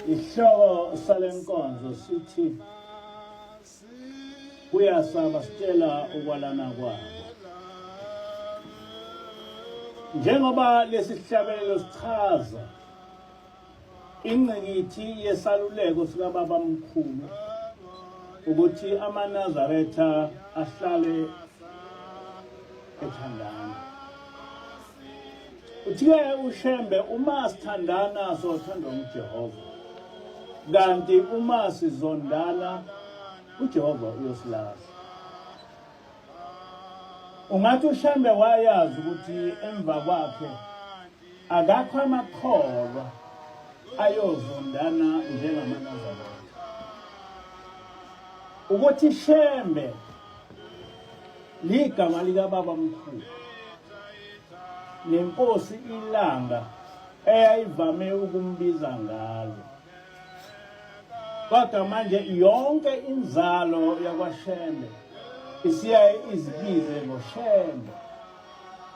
Isihloko sale nkonzo sithi kuyasaba sitshela ukwalana kwabo. Njengoba lesi sihlabelelo sichaza ingqikithi yesaluleko sikababa mkhulu ukuthi amaNazaretha ahlale ethandana. Uthiwe uShembe uma sithandana sothandwa nguJehova. Kanti uma sizondana uJehova uyosilahla. Ungathi uShembe wayazi ukuthi emva kwakhe akakho amakholwa ayozondana njengamaNazaretha. Ukuthi Shembe ligama likababa mkhulu nenkosi ilanga eyayivame ukumbiza ngalo kodwa manje yonke inzalo yakwaShembe isiyaye izibize ngoShembe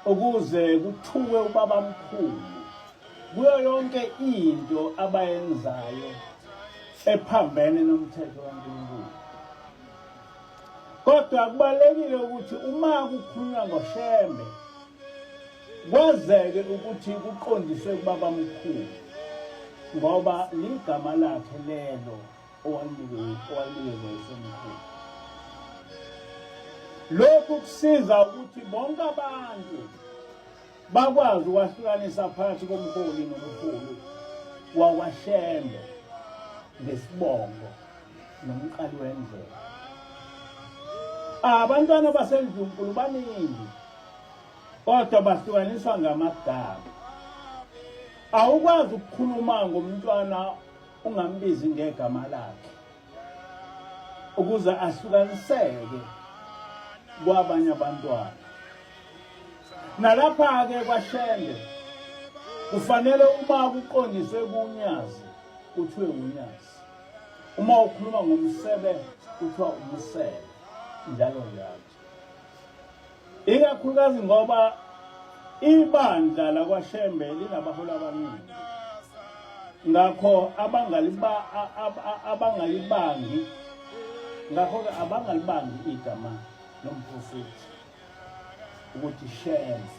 ukuze kuthuke ubabamkhulu kuyo yonke into abayenzayo ephambene nomthetho kaNkulunkulu. Kodwa kubalekile ukuthi uma kukhulunywa ngoShembe kwazeke ukuthi kuqondiswe kubabamkhulu ngoba ligama lakhe lelo owalinikezwa yisemkhulu. Lokhu kusiza ukuthi bonke abantu bakwazi ukwahlukanisa phakathi komholi nomkhulu wakwaShembe ngesibongo nomqali wendlela. Abantwana baseNdlunkulu baningi kodwa bahlukaniswa ngamagama. Awukwazi ukukhuluma ngomntwana ungambizi ngegama lakhe ukuze ahlukaniseke kwabanye abantwana. Nalapha-ke kwaShembe kufanele uma kuqondiswe kunyazi kuthiwe unyazi, uma ukhuluma ngomsebe kuthiwa umsebe, njalo njalo. Ikakhulukazi ngoba ibandla lakwaShembe linabaholi abaningi, ngakho abangalibangi ngakho-ke abangalibangi igama lomprofethi ukuthi Shembe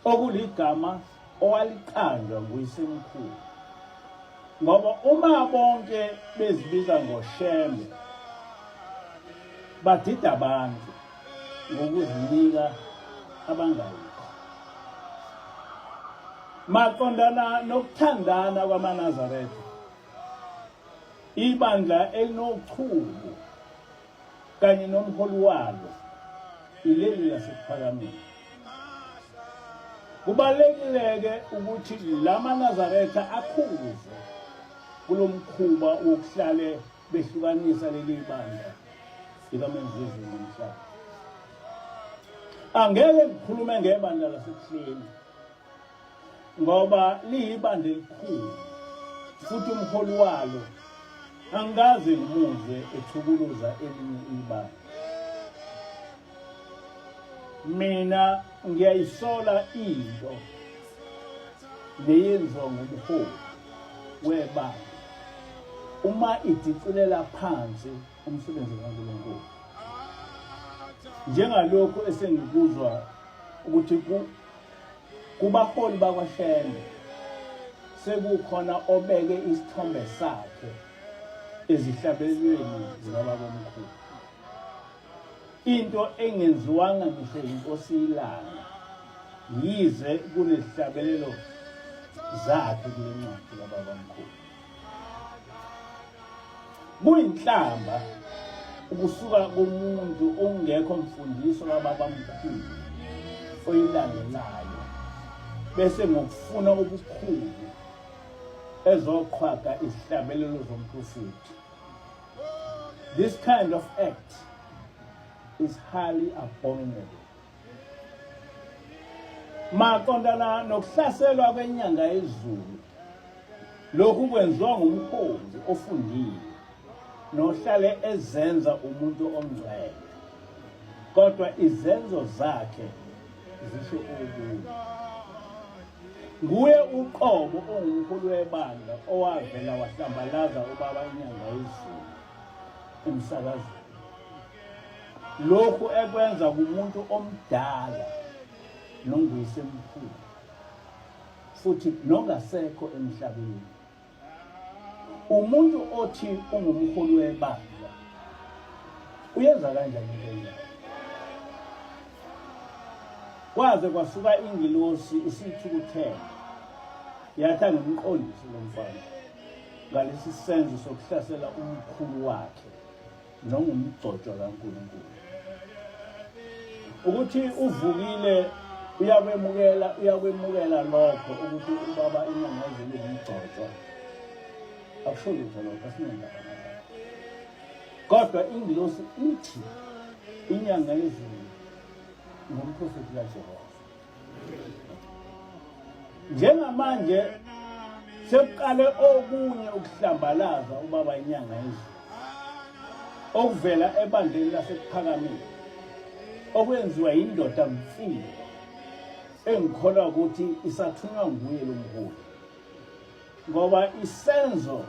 okuligama owaliqanjwa nguyisemkhulu ngoba uma bonke bezibiza ngoShembe badida abantu ngokuzinika abangayikho maqondana nokuthandana kwamaNazaretha ibandla elinochuku kanye nomholi walo ileli laseKuphakameni. Kubalulekile-ke ukuthi la maNazaretha akhuze kulo mkhuba wokuhlale behlukanisa leli bandla likaMenziwezulu nomhlaba. Angeke ngikhulume ngebandla laseBuhleni ngoba liyibandla elikhulu futhi umholi walo angikaze ngimuzwe ethukuluza elinye ibandla. Mina ngiyayisola into neyenziwa ngumholi webandla uma idicilela phansi umsebenzi kaNkulunkulu njengalokhu esengikuzwa ukuthi Kubaholi bakwaShembe sekukhona obeke isithombe sakhe ezihlabelweni zikababomkhulu. Into engenziwanga ngisho inkosi ilanga yize kunezihlabelelo zakhe kule ncwadi kababamkhulu. Kuyinhlamba ukusuka komuntu ongekho mfundiso kababamkhulu oyilandelayo bese ngokufuna ubukhulu ezoqhwaga izihlabelelo zomprofethi. This kind of act is highly abominable. Maqondana nokuhlaselwa kwenyanga yezulu, lokhu kwenziwa ngumholi ofundile nohlale ezenza umuntu ongcwele, kodwa izenzo zakhe zisho okunye. Nguye uqobo ongumkhulu webandla owavela wahlambalaza ubaba inyanga yezulu emsakazweni. Lokhu ekwenza kumuntu omdala nonguyisemkhulu futhi nongasekho emhlabeni. Umuntu othi ungumholi webandla uyenza kanjani into enjalo? Kwaze kwasuka ingilosi isithukuthele yathi angimqondise lo mfana ngalesi senzo sokuhlasela umkhulu wakhe nongumgcotshwa kaNkulunkulu. Ukuthi uvukile uyakwemukela uyakwemukela lokho ukuthi ubaba inyanga ezulu umgcotshwa. Akusho lutho lokho asinendaba nalokho. Kodwa ingilosi ithi inyanga yezulu ngumprofethi kaJehova. Njengamanje sekuqale okunye ukuhlambalaza ubaba inyanga yezulu okuvela ebandleni laseKuphakameni okwenziwa yindoda mfile engikholwa ukuthi isathunywa nguye lo mholi ngoba isenzo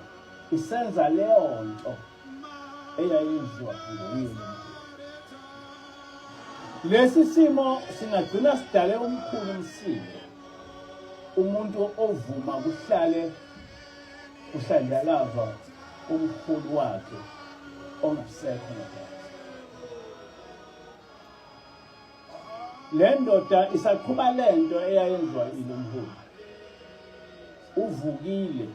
isenza leyo nto eyayenziwa nguye lo mholi. Lesi simo singagcina sidale omkhulu umsindo umuntu ovuma kuhlale kuhlanjalazwa umkhulu wakhe ongasekho ngaphansi. Le ndoda isaqhuba lento eyayenziwa ilomholi. Uvukile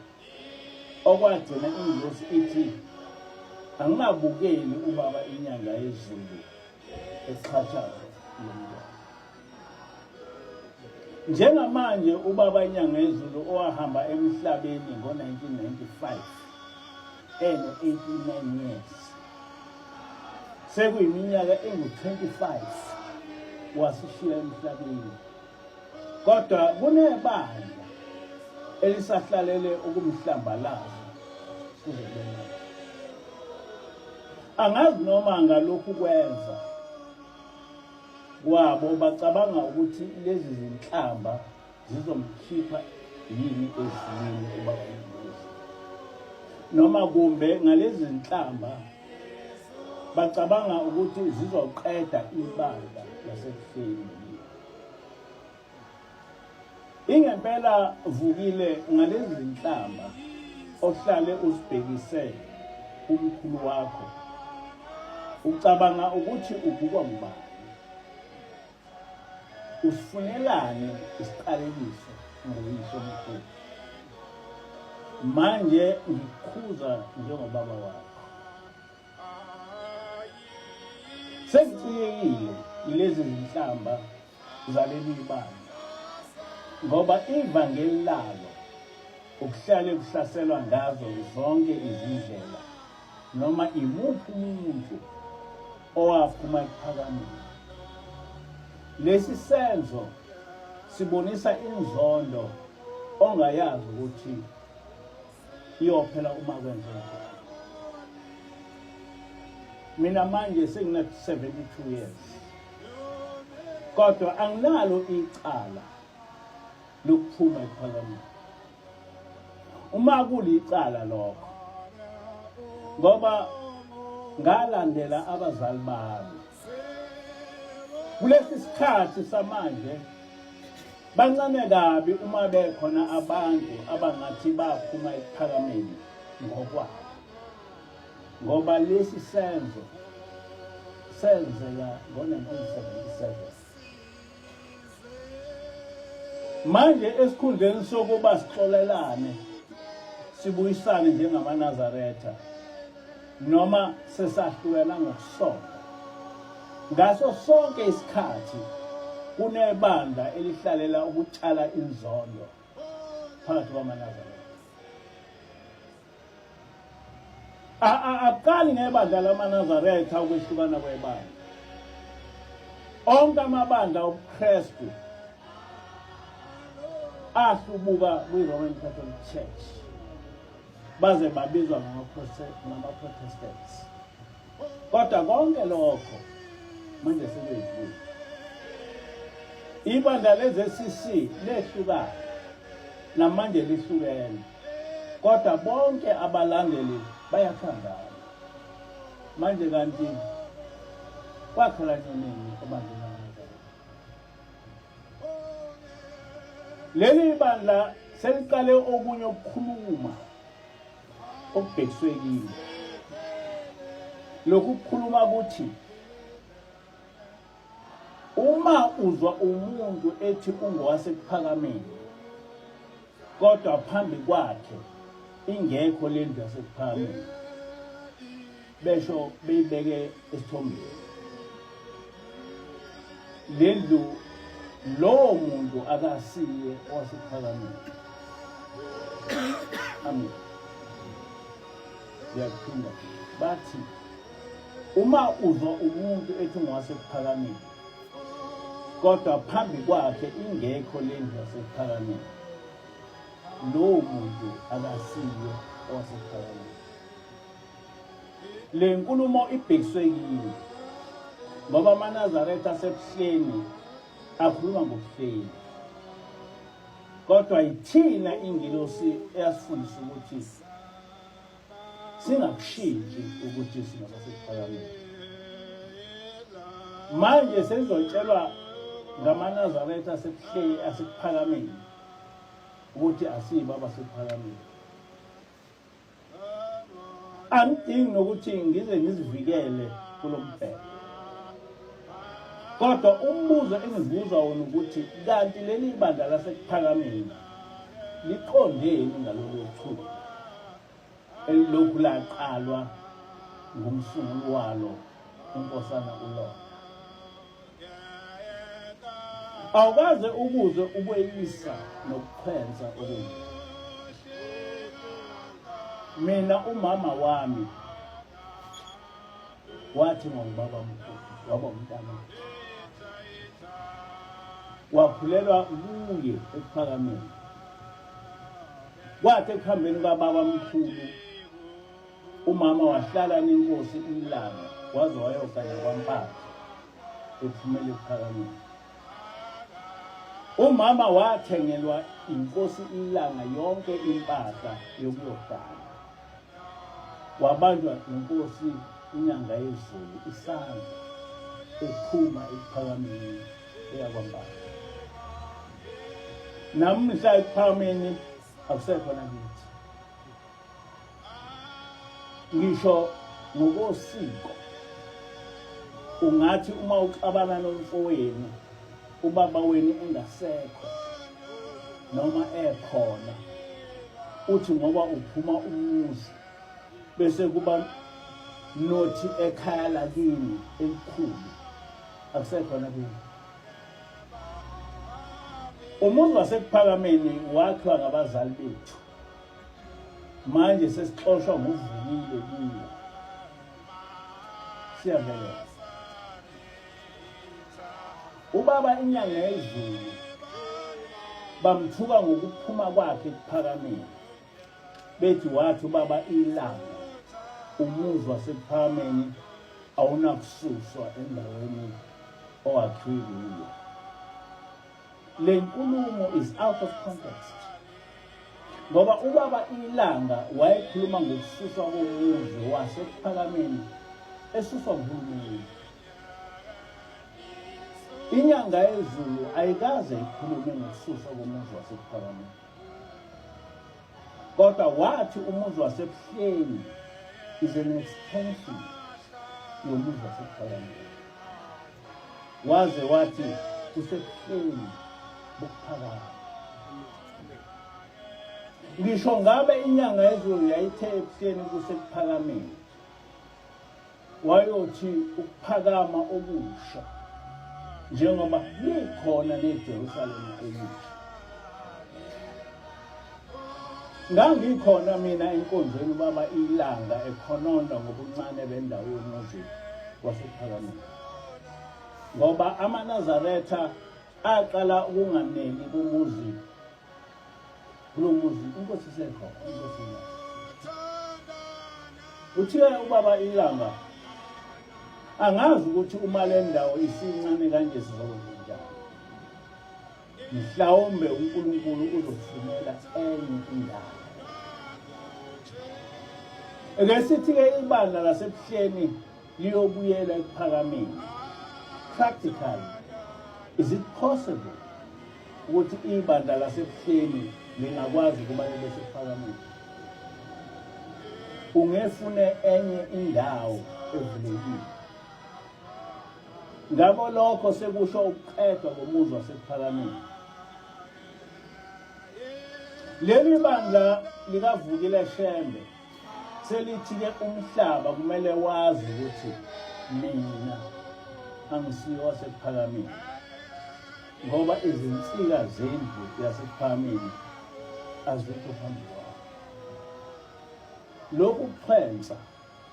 okwagcina ingilosi ithi angingabukeli ubaba inyanga yezulu exhashazwa lomntwana. Njengamanje ubaba inyanga yezulu owahamba emhlabeni ngo-1995 eno-89 years sekuyiminyaka engu-25 wasishiya emhlabeni kodwa kunebandla elisahlalele ukumhlambalaza kuze kube manje. Angazi noma ngalokhu kwenza kwabo bacabanga ukuthi lezi zinhlamba zizomkhipha yini ezulwini ubaba ingilosi noma kumbe ngalezi zinhlamba bacabanga ukuthi zizoqeda ibandla lasekufeni. Ingempela Vukile ngalezi zinhlamba ohlale uzibhekise kumkhulu wakho ucabanga ukuthi ubukwa ngubani? Usifunelani isiqalekiso ngoyise omkhulu? Manje ngikukhuza njengobaba wakho. Sengicikekile yilezi zinhlamba zaleli bandla ngoba ivangeli lalo ukuhlale kuhlaselwa ngazo zonke izindlela noma imuphi umuntu owaphuma ekuphakameni. Lesi senzo sibonisa inzondo ongayazi ukuthi iyophela uma kwenzeka. Mina manje sengina 72 years. Kodwa anginalo icala lokuphuma ekuphakameni. Uma kulicala lokho ngoba ngalandela abazali bami. Kulesi sikhathi samanje bancane kabi uma bekhona abantu abangathi baphuma ekuphakameni ngokwabo. Ngoba lesi senzo senzeka ngo-1977. Manje esikhundleni sokuba sixolelane sibuyisane njengamaNazaretha noma sesahlukana ngokusonta ngaso sonke isikhathi kunebandla elihlalela ukutshala inzondo phakathi kwamaNazaretha. Akuqali ngebandla lamaNazaretha ukwehlukana kwebandla. Onke amabandla obuKristu ahlubuka kwi-Roman Catholic Church baze babizwa ngama-Protestants. Kodwa konke lokho manje sekwedlule. Ibandla le-ZCC lehlukana. Namanje lihlukene. Kodwa bonke abalandeli bayathandana. Manje kanti kwakhala nyonini ebandleni lamaNazaretha? Leli bandla seliqale okunye ukukhuluma okubhekiswe kimi. Lokhu kukhuluma kuthi uma uzwa umuntu ethi ungowasekuphakameni kodwa phambi kwakhe ingekho lendlu yasekuphakameni besho beyibeke esithombeni lendlu lowo muntu akasiye owasekuphakameni. Amen. Ngiyakuphinda, bathi uma uzwa umuntu ethi ungowasekuphakameni kodwa phambi kwakhe ingekho lendlu yasekuphakameni, lowo muntu akasiye owasekuphakameni. Le nkulumo ibhekiswe kimi ngoba amaNazaretha aseBuhleni akhuluma ngobuhleni, kodwa yithina ingilosi eyasifundisa ukuthi singakushintshi ukuthi singabasekuphakameni. Manje sesizotshelwa ngamaNazaretha aseBuhleni asekuphakameni ukuthi asibo abasekuphakameni. Angidingi nokuthi ngize ngizivikele kulo mbhede, kodwa umbuzo engizibuza wona ukuthi kanti leli bandla lasekuphakameni liqondeni ngalolu chubo elilokhu laqalwa ngumsunguli walo inkosana uLonda. Awukaze ukuzwe ukweyisa nokuchwensa okunje. Mina umama wami wathi ngongibaba mkhulu waba umntana wakhulelwa kuye ekuphakameni. Kwathi ekuhambeni kwababa mkhulu Umama wahlala nenkosi iLanga waze wayogana kwaMpatha ephumela ekuphakameni. Umama wathengelwa inkosi iLanga yonke impahla yokuyogana. Wabanjwa inkosi inyanga yezulu isandla ephuma ekuphakameni eya kwaMpatha. Namuhla ekuphakameni akusekho nakithi. Ngisho ngokosiko ungathi uma uxabana nomfowenu ubaba wenu engasekho noma ekhona uthi ngoba uphuma umuzi bese kuba nothi ekhaya lakini elikhulu akusekhona kini. Umuzi wasekuphakameni wakhiwa ngabazali bethu. Manje sesixoshwa nguvukile kuwo. Siyavelela. Ubaba inyanga yezulu bamthuka ngokuphuma kwakhe ekuphakameni. Bethi wathi ubaba ilanga umuzi wasekuphakameni awunakususwa endaweni owakhiwe kuyo. Le nkulumo is out of context. Ngoba ubaba iLanga wayekhuluma ngokususwa komuzi waseKuphakameni esuswa nguhulumeni. Inyanga yezulu ayikaze ikhulume ngokususwa komuzi waseKuphakameni. Kodwa wathi umuzi waseBuhleni is an extension yomuzi waseKuphakameni. Waze wathi kuseBuhleni bokuphakama. Ngisho ngabe inyanga yezulu yayithe ebuhleni kusekuphakameni, wayothi ukuphakama okusha njengoba likhona neJerusalema elisha. Ngangikhona mina enkonzweni ubaba iLanga ekhononda ngobuncane bendawo yomuzi waseKuphakameni, ngoba amaNazaretha aqala ukunganeli kumuzi kulo muzi inkosi isekhona inkosi ilanga. Uthiwe ubaba ilanga angazi ukuthi uma le ndawo isincane kanje sizokwenza njani. Mhlawumbe uNkulunkulu uzokufunela enye indawo. Ake sithi-ke ibandla laseBuhleni liyobuyela ekuphakameni. Practically, is it possible ukuthi ibandla laseBuhleni lingakwazi ukuba libe sekuphakameni? Ungefune enye indawo evulekile. Ngakho lokho sekusho ukuqedwa komuzi waseKuphakameni. Leli bandla likaVukile Shembe selithi-ke umhlaba kumele wazi ukuthi mina angisiyo waseKuphakameni ngoba izinsika zendlu yaseKuphakameni azikho phambi kwami. Lokhu kuchwensa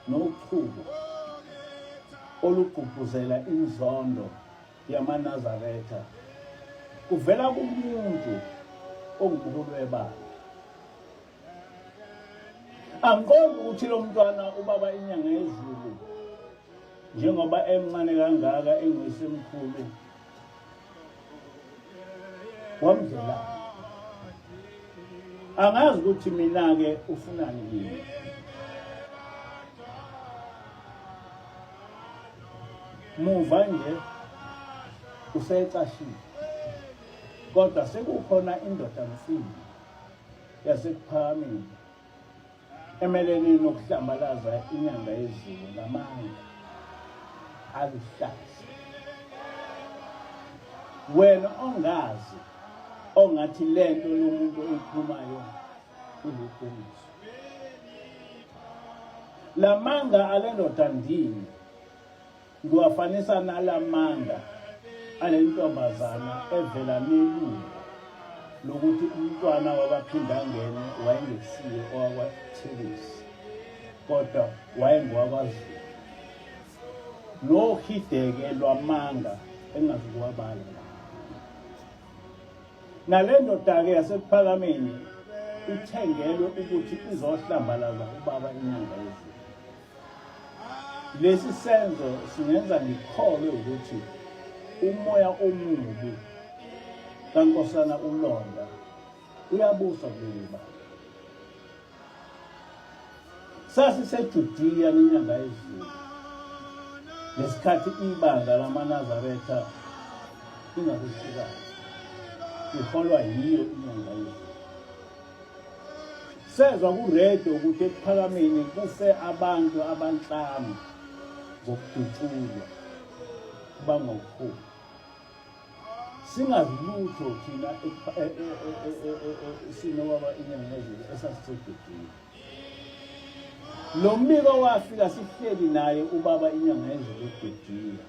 nochuku olugqugquzela inzondo yamaNazaretha kuvela kumuntu ongumholi webandla. Angiqondi ukuthi lo mntwana ubaba inyanga yezulu njengoba emncane kangaka enguyisemkhulu wamdlela. Angazi ukuthi mina-ke ufunani kimi. Muva nje usecashile, kodwa sekukhona indoda mfini yaseKuphakameni emelene nokuhlambalaza inyanga yezulu ngamanga aluhlaza. Wena ongazi ongathi lento lomuntu oyikhulumayo iliqiniso. Lamanga alendoda ndini ngiwafanisa nalamanga alentombazana evela nelungu lokuthi umntwana wakwaPhindangene wayengesiye owakwaThelezi kodwa wayengowakwaZulu. Nohideke lwamanga engazukuwabala la. Nale ndoda-ke yaseKuphakameni ithengelwe ukuthi izohlambalaza ubaba inyanga yezulu. Lesi senzo singenza ngikholwe ukuthi umoya omubi kaNkosana uLonda uyabusa kuleli bandla. SasiseJudiya ngenyanga yezulu ngesikhathi ibandla lamaNazaretha ingakuhlukani iholwa yiyo inyanga yezulu. Sezwa kuredio ukuthi ekuphakameni kufe abantu abanhlanu ngokudutshulwa kubangwa ukukhulu. Singazi lutho thina sinobaba inyanga yezulu esasiseJudiya. Lo mbiko wafika sihleli naye ubaba inyanga yezulu eJudiya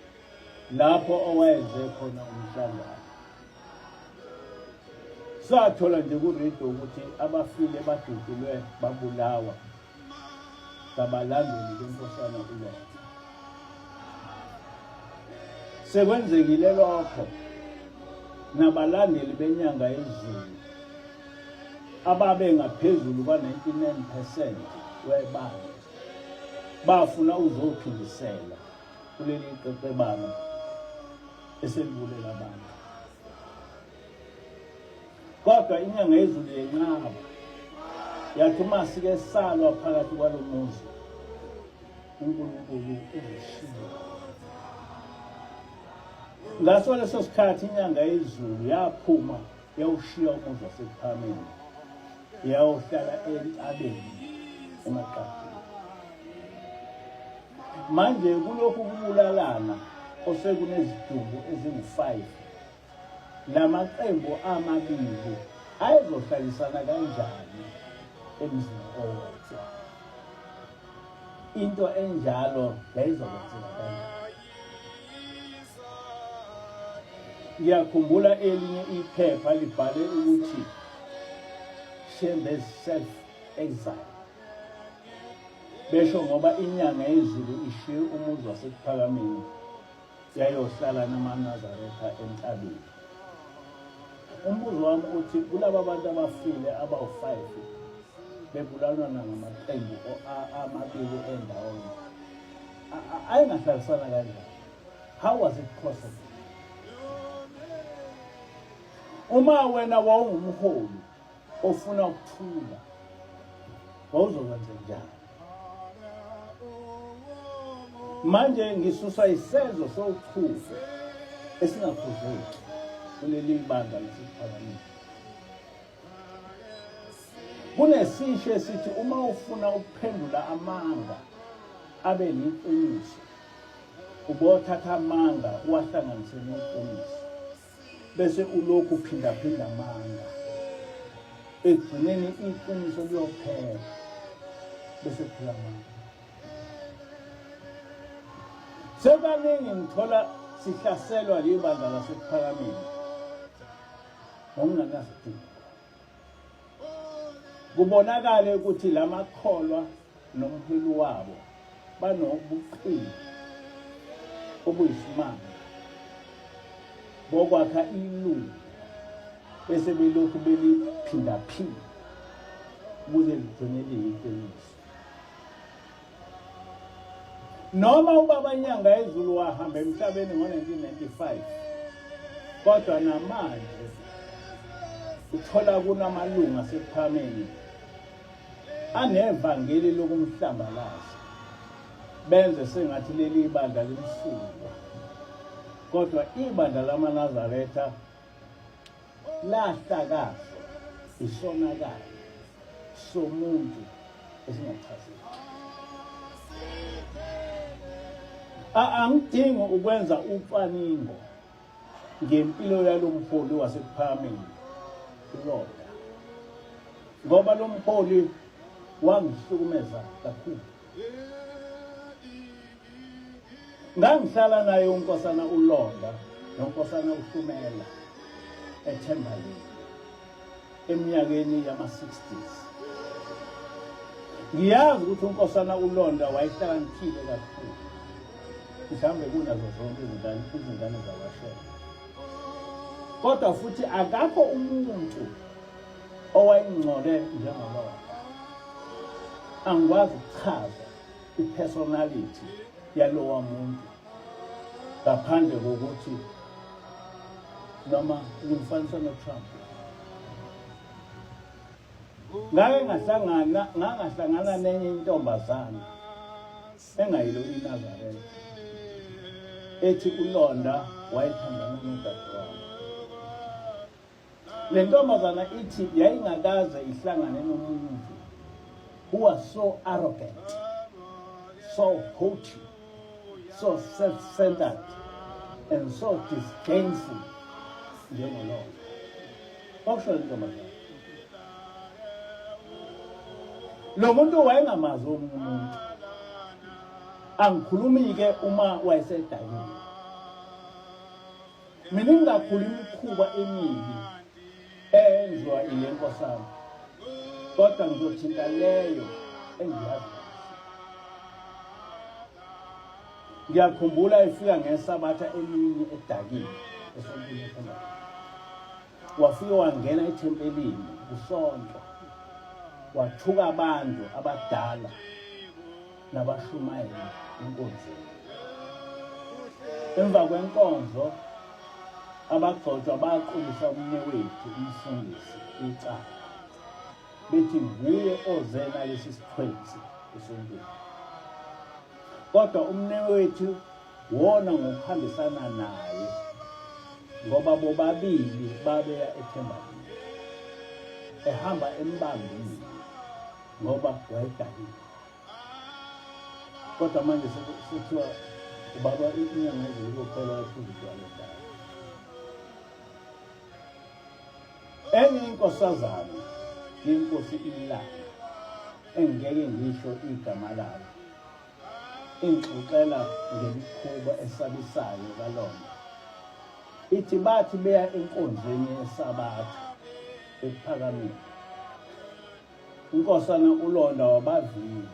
lapho owayenze khona umhlangano. Sathola nje ku-radio ukuthi abafile badutshulwe babulawa ngabalandeli benkosana uLotha. Sekwenzekile lokho nabalandeli benyanga yezulu ababe ngaphezulu kwa-99% webandla bafuna uzophindisela kuleli qeqebana eselibulela abantu. Kodwa inyanga yezulu yenqaba yathi uma sike salwa phakathi kwalo muzi uNkulunkulu uzoshiya. Ngaso leso sikhathi inyanga yezulu yaphuma yawushiya umuzi waseKuphakameni yawuhlala entabeni emaqaqeni. Manje kulokhu kubulalana osekunezidumbu ezingu-5 lamaqembu amabili ayezohlalisana kanjani emzini owodwa? Into enjalo yayizokwenzeka kanjani? Ngiyakhumbula elinye iphepha libhale ukuthi Shembe's self exile, besho ngoba inyanga yezulu ishiye umuzi waseKuphakameni yayohlala namaNazaretha entabeni. Umbuzo wami uthi kulaba bantu abafile abawu-5 bebulalwa ngamaqembu amabili endawonye ayengahlalisana kanjani? How was it possible? Uma wena wawungumholi ofuna ukuthula, wawuzokwenza njani? Manje ngisusa isenzo sochuku esingakhuzeki kuleli bandla lesiPhakamile. Kunesisho esithi uma ufuna ukuphendula amanga abe liqiniso, ubothatha amanga uwahlanganise neqiniso, bese ulokhu uphindaphinda amanga. Ekugcineni iqiniso liyophela bese kuphela amanga. Sekaningi ngithola sihlaselwa libandla laseKuphakameni ngokungenasidingo. Kubonakale ukuthi lamakholwa nomhwili wabo banobuqili obuyisimanga bokwakha ilungu bese belokhu beliphindaphinda ukuze ligcine liyiqiniso. Noma ubaba Nyangayezulu wahamba emhlabeni ngo-1995, kodwa namanje uthola kunamalungu aseKuphakameni anevangeli lokumhlambalaza, benze sengathi leli bandla limsulwa, kodwa ibandla lamaNazaretha lahlakazwa isonakalo somuntu esingachazeki. Angidingi ukwenza ucwaningo ngempilo yalo mholi waseKuphakameni uLonda, ngoba lo mholi wangihlukumeza kakhulu. Ngangihlala naye uNkosana uLonda noNkosana uHlumela eThembalini eminyakeni yama-60s. Ngiyazi ukuthi uNkosana uLonda wayehlakaniphile kakhulu, mhlawumbe kunazo zonke izingane izingane zakwaShembe. Kodwa futhi akakho umuntu owayengcole njengoLonda. Angikwazi ukuchaza i-personality yalowa muntu ngaphandle kokuthi noma ngimfanisa noTrump. Ngake ngahlangana ngangahlangana nenye intombazana engayilo iNazaretha ethi uLonda wayethandana nodadewabo. Le ntombazana ithi yayingakaze ihlangane nomuntu who was so arrogant, so haughty, so self-centered and so disdainful njengolona. Kwakusho le ntombazana. Lo muntu wayengamazi omunye umuntu. Angikhulumi-ke uma wayesedakiwe. Miningi kakhulu imikhuba emibi eyenziwa ile nkosana, kodwa ngizothinta leyo engiyazi kahle. Ngiyakhumbula efika ngeSabatha emini edakile esontweni eThemba. Wafike wangena ethempelini kusontwa, wathuka abantu abadala nabashumayeli enkonzweni. Emva kwenkonzo abagcotshwa baqulisa umnewethu umfundisi icala bethi nguye oze nalesi sichwensi esontweni. Kodwa umnewethu wona ngokuhambisana naye ngoba bobabili babeya eThembalini ehamba embambile ngoba wayedakiwe. Kodwa manje sekuthiwa ubaba inyanga ezulu kuphela wayephuza utshwala edala. Enye inkosazana yenkosi iLanga engeke ngisho igama layo ingixoxela ngemikhuba esabisayo kaLonda. Ithi bathi beya enkonzweni yeSabatha eKuphakameni. Inkosana uLonda wabavimba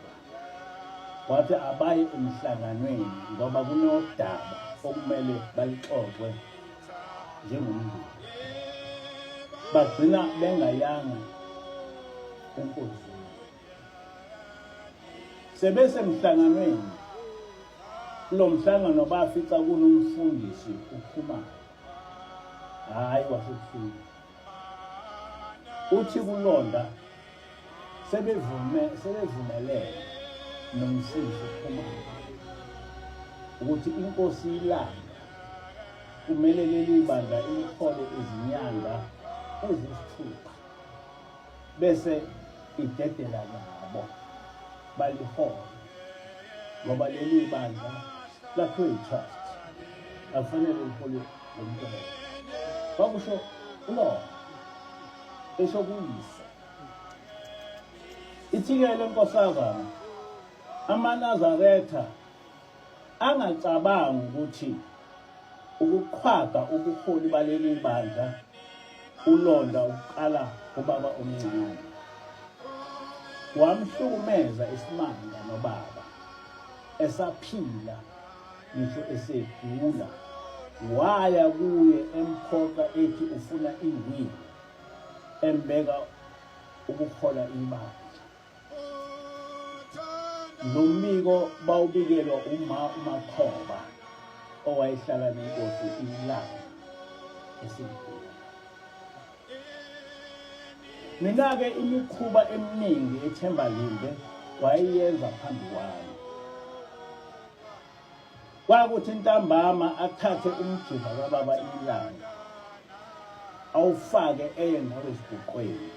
wathi abaye emhlanganweni ngoba kunodaba okumele balixoxe njengomndeni. Bagcina bengayanga enkonzweni. Sebesemhlanganweni, kulo mhlangano bafica kunomfundisi uKhumalo, hhayi wasebusuku. Uthi kulonda sebevume sebevumelene noMsindisi Khumalo ukuthi inkosi ilanga kumele leli bandla ilithole izinyanga ezisithupha bese idedela nabo balihole ngoba leli bandla lakhiwe yi-trust akufanele liholwe ngomuntu oyedwa kwakusho ulona esho kuyise ithi-ke le nkosazana amanazaretha angacabangi ukuthi ukuqhwaga ubuholi baleli bandla ulonda ukuqala ubaba omncane wamhlukumeza isimanga nobaba esaphila ngisho esegula waya kuye emphoqa ethi ufuna iwili embeka ukuhola ibandla Lo mbiko bawubikelwa uma uMakhoba owayehlala nenkosi ilanga esimkhulu. Mina-ke imikhuba eminingi ethemba limbe wayeyenza phambi kwami. Kwakuthi ntambama athathe umjiva kababa ilanga awufake eye ngawo esiguqweni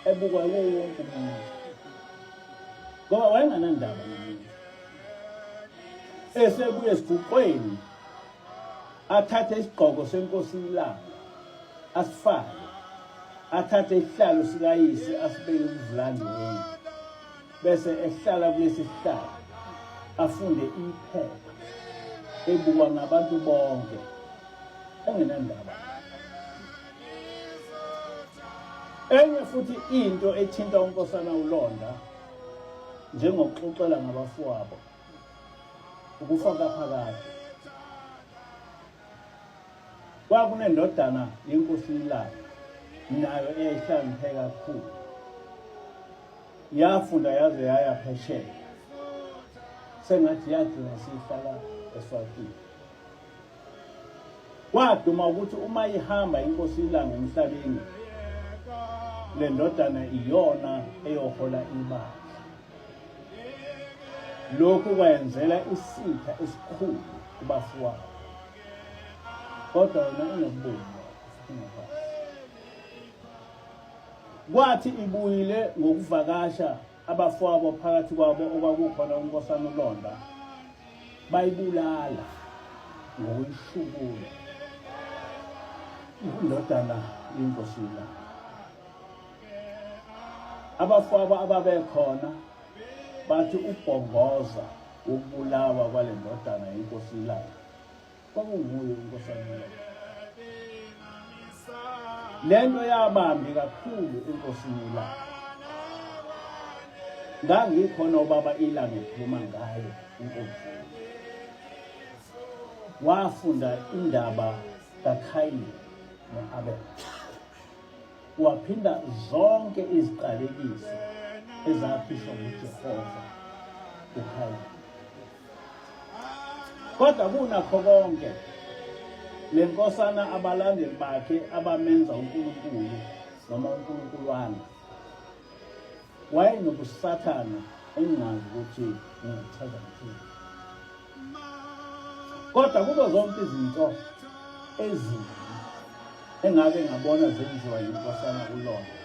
ebukwa yiwo wonke umuntu ngoba wayenganandaba nomuntu. Esebuya esiguqweni athathe isigqoko senkosi ilanga asifake athathe isihlalo sikayise asibeke kuvulandi wendlu bese ehlala kulesi sihlalo afunde iphepha ebukwa ngabantu bonke engenandaba. Enye futhi into ethinta uNkosana uLonda njengokuxoxela ngabafowabo ukufa kaphakade. Kwakunendodana yenkosi iLanga nayo eyayihlakaniphe kakhulu. Yafunda yaze yaya phesheya. Sengathi yagcina isihlala eSwatini. Kwaduma ukuthi uma ihamba inkosi iLanga emhlabeni le ndodana iyona eyohola ibandla. Lokhu kwayenzela isitha esikhulu kubafowabo. Kodwa yona inokubonga futhi ingakwazi. Kwathi ibuyile ngokuvakasha abafowabo phakathi kwabo okwakukhona uNkosana uLonda bayibulala ngokuyishukula indodana yenkosi iLanga. Abafowabo ababekhona bathi ubhongoza wokubulawa kwale ndodana yenkosi iLanga kwakunguye uNkosana uLonda. Le nto yabambi kakhulu enkosini iLanga. Ngangikhona ubaba iLanga ekhuluma ngayo inkonzweni. Wafunda indaba kaKhayini no-Abel. Waphinda zonke iziqalekiso ezakhishwa nguJehova kuKhayini. Kodwa kunakho konke le nkosana abalandeli bakhe abamenza uNkulunkulu noma uNkulunkulwana wayenobusathane engingazi ukuthi ngingachaza ngithini. Kodwa kuzo zonke izinto ezimbi engake ngabona zenziwa yinkosana uLonda,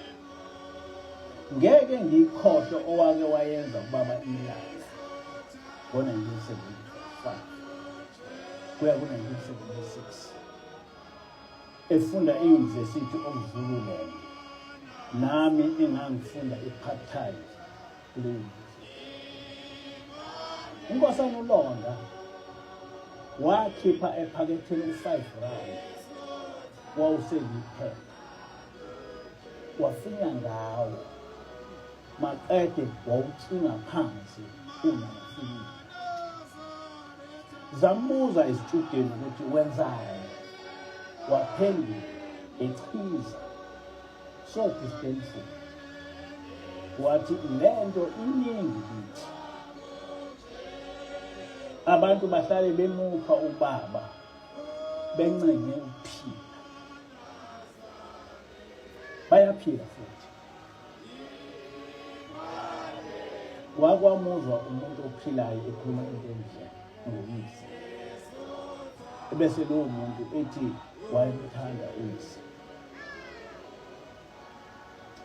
ngeke ngiyikhohlwe owake wayenza kubaba iLanga ngo-1975 kuya ku-1976 efunda e-University of Zululand nami engangifunda i-part time kule university. Inkosana uLonda wakhipha ephaketheni u-5 rand wawuseliphepha wafinya ngawo maqede wawucinga phansi unafinya zambuza izitshudeni ukuthi wenzani waphendula echiza so disdainful wathi lento iningi kithi abantu bahlale bemupha ubaba bencenge ukuphila bayaphila futhi. Wakwamuzwa umuntu ophilayo ekhuluma into enje ngoyise, ebese lowo muntu ethi wayemthanda uyise.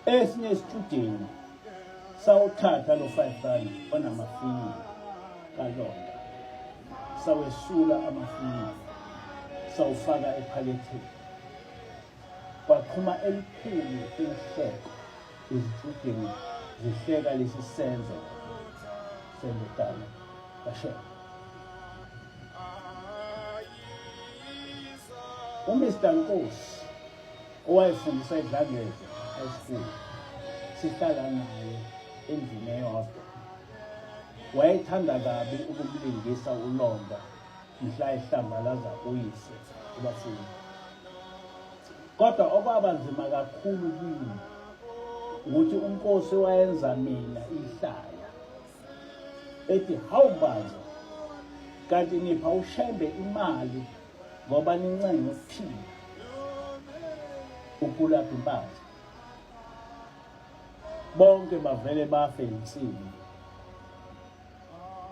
Esinye isitshudeni sawuthatha lo 5 rand onamafinyila kalonda, sawesula amafinyila, sawufaka ephaketheni. Kwaqhuma elikhulu ihleko, izitshudeni zihleka lesi senzo sendodana kaShembe. UMr Nkosi owayefundisa eDlangezwa High School, sihlala naye endlini eyodwa, wayethanda kabi ukumlingisa uLonda mhla ehlambalaza uyise kubafundi. Kodwa okwaba nzima kakhulu kimi ukuthi uNkosi wayenza mina ihlaya, ethi hawu Mbanza, kanti nipha uShembe imali ngoba nincenge ukuphila. Ugulaphi Mbanza? Bonke bavele bafe insini.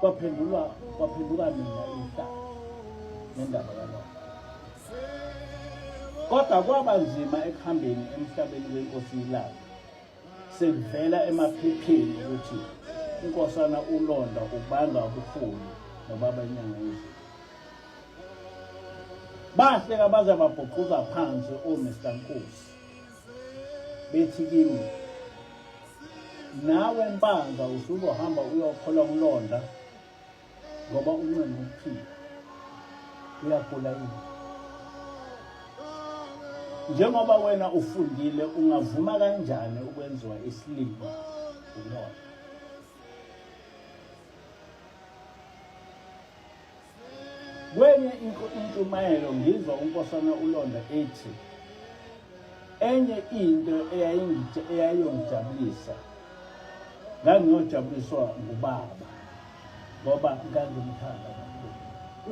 Kwaphendulwa kwaphenduka mina ihlaya ngendaba kalokho. Kodwa kwaba nzima ekuhambeni emhlabeni wenkosi iLanga, sekuvela emaphepheni ukuthi inkosana uLonda ubanga ubuholi nobaba inyanga yezulu. Bahleka baze babhuquza phansi oMr Nkosi, bethi kimi, nawe Mpanza usuzohamba uyokholwa kuLonda ngoba uncenga ukuphila, uyagula yini? Njengoba wena ufundile ungavuma kanjani ukwenziwa isilima uLonda? Kwenye intshumayelo ngizwa uNkosana uLonda ethi enye into eyayiyongijabulisa, ngangiyojabuliswa ngubaba ngoba ngangimthanda kakhulu.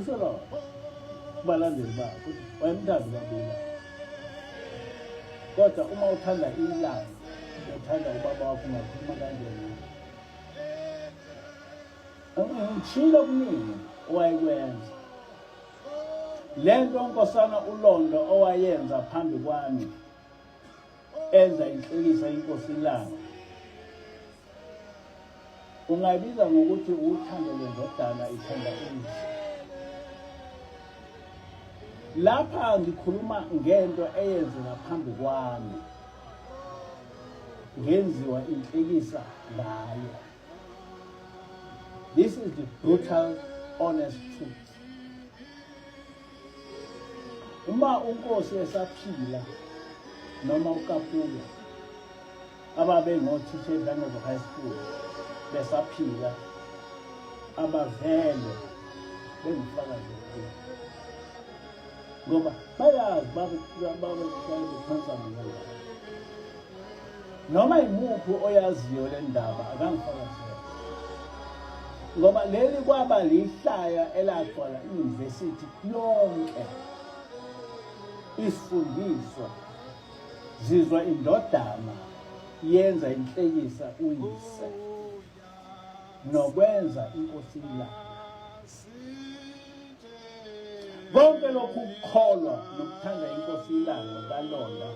Usho lokho kubalandeli bakhe ukuthi wayemthanda ubaba. Kodwa uma uthanda ilanga, uthanda ubaba wakho, ungakhuluma kanjani? Ngishilo okuningi owayekwenza. Le nto uNkosana uLondo owayenza phambi kwami, enza inhlekisa inkosi iLanga, ungayibiza ngokuthi uthando lwendodana ithanda uyise. Lapha ngikhuluma ngento eyenzeka phambi kwami, ngenziwa inhlekisa ngayo. This is the brutal honest truth. Uma uNkosi esaphila noma uKapula ababengothisha eDlangezo High School besaphila, abavele bengifakaze kubo ngoba bayazi babephansa mina. Noma yimuphi oyaziyo le ndaba akangifakazele, ngoba leli kwaba lihlaya elagcwala i-university yonke. Isifundiswa zizwa indodana yenza inhlekisa uyise nokwenza inkosi ilanga. Konke lokhu ukukholwa nokuthanda inkosi ilanga kaLonda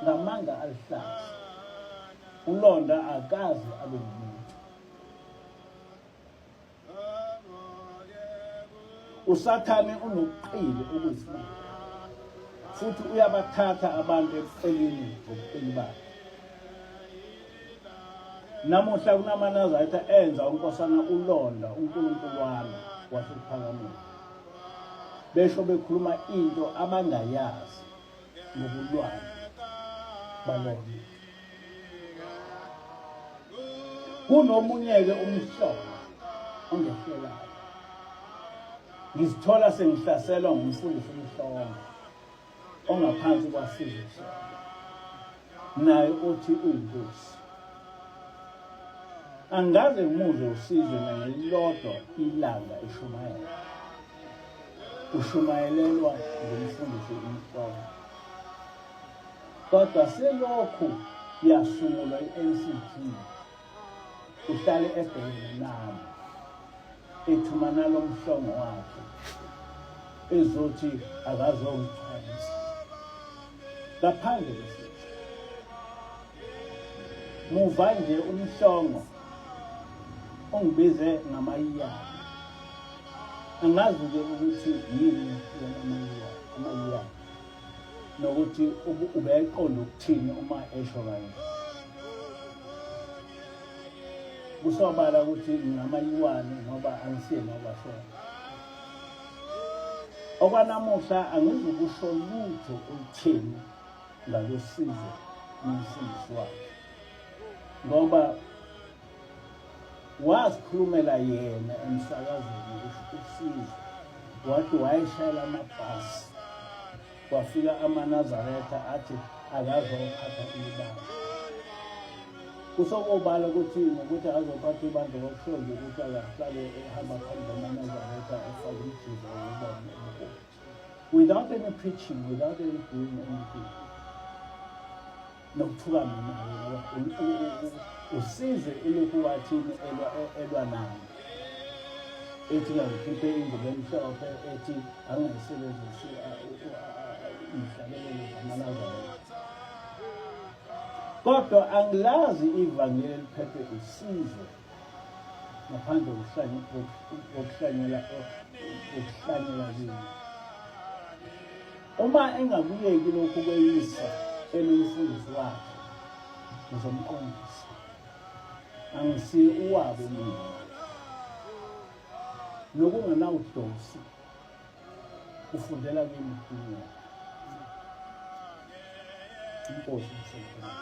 ngamanga aluhlaza. ULonda akaze abe ngumuntu. USathane unobuqili obuyisimanga futhi uyabathatha abantu ebuqilini ngobuqili bakhe. Namuhla kunamaNazaretha enza uNkosana uLonda uNkulunkulu wami waseKuphakameni, besho bekhuluma into abangayazi ngobulwane balona. Kunomunye-ke umhlobo ongehlelayo, ngizithola sengihlaselwa ngumfundisi uMhlongo ongaphansi kwaSizwe Shembe, naye uthi uyinkosi. Angikaze ngimuzwe uSizwe nangelilodwa ilanga eshumayela. Ushumayelelwa ngumfundisi uMhlongo. Kodwa selokhu yasungulwa i-NCG, Uhlale ebhekene nami ethumana lomhlongo wakhe ezothi akazongichwensa ngaphandle kwesizwe. Muva nje umhlongo ungibize ngamayiyane. Angazi-ke ukuthi yini yona amayiyane nokuthi ubeqonda ukuthini uma esho kanje. Kusobala ukuthi ngingamayiwane ngoba angisiyena okwashona. Okwanamuhla angizukusho lutho olutheni ngalosizo nomfundisi wakhe ngoba wazikhulumela yena emsakazweni usizo wathi wayeshayela amabhasi kwafika amaNazaretha athi akazophatha ibandla. Kusokobala ukuthi ngokuthi akazophatha ibandla kwakusho nje ukuthi akahlale ehamba phambi kwamaNazaretha efake umjiva wokubona ubuholi. Without any preaching, without any doing anything. Nokuthuka mina-ke ngoba usizwe ilokhu wathini elwa nami ethi kangikhiphe ingubo emhlophe ethi angayisebenzisi izihlabelelo zamaNazaretha. Kodwa angilazi ivangeli eliphethwe isizwe ngaphandle kokuhlanyela kokuhlanyela kimi. Uma engakuyeki lokhu kweyisa enomfundisi wakhe ngizomqondisa. Angisiye uwabo mina. Nokungenawudosi kufundela kimi ukuphumela. Inkosi isemkhona.